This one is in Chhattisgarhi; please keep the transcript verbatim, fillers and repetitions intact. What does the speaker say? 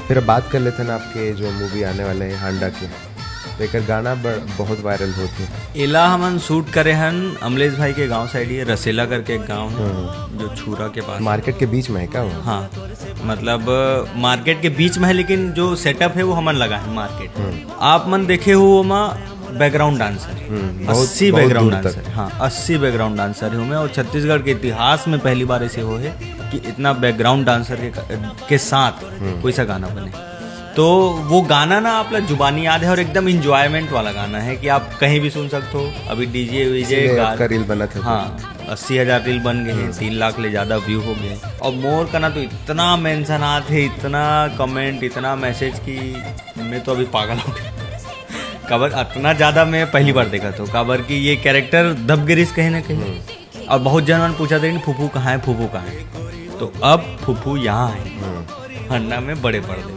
फिर अब बात कर लेते हैं ना आपके जो मूवी आने वाले हैं हांडा के, तो एकर गाना ब-, बहुत वायरल होते हैं। एला हमन शूट करे हन अमलेश भाई के गांव साइड, ये रसेला करके एक गांव है, जो छुरा के पास। मार्केट के बीच में है क्या वो? हाँ, मतलब मार्केट के बीच में है, लेकिन जो सेटअप है वो हमन लगा है मार्केट। आप मन देखे हो ओमा बैकग्राउंड डांसर, हम्म, बहुत- अस्सी बहुत बैकग्राउंड दूर तक। डांसर। हाँ, अस्सी बैकग्राउंड डांसर है ओमे, और छत्तीसगढ़ के इतिहास में पहली बार ऐसे हो है कि इतना बैकग्राउंड डांसर के, के साथ कोई सा गाना बने। तो वो गाना ना आप ला जुबानी याद है और एकदम इंजॉयमेंट वाला गाना है कि आप कहीं भी सुन सकते हो। अभी डीजे वीजे इसीलिए गा- आपका रील बना था। हाँ, अस्सी हजार रील बन गए हैं, तीन लाख ले ज्यादा व्यू हो गए। और मोर का ना तो इतना मेंशन आते, इतना कमेंट, इतना मैसेज कि मैं तो अभी पागल हो गया। काबर इतना ज्यादा मैं पहली बार देखा था, काबर कि ये कैरेक्टर दब गिरिस कहीं ना कहीं। और बहुत जन मन पूछा था, "फूफू कहाँ है, फूफू कहाँ है?" तो अब फूफू यहाँ है, हंडा में बड़े पर्दे।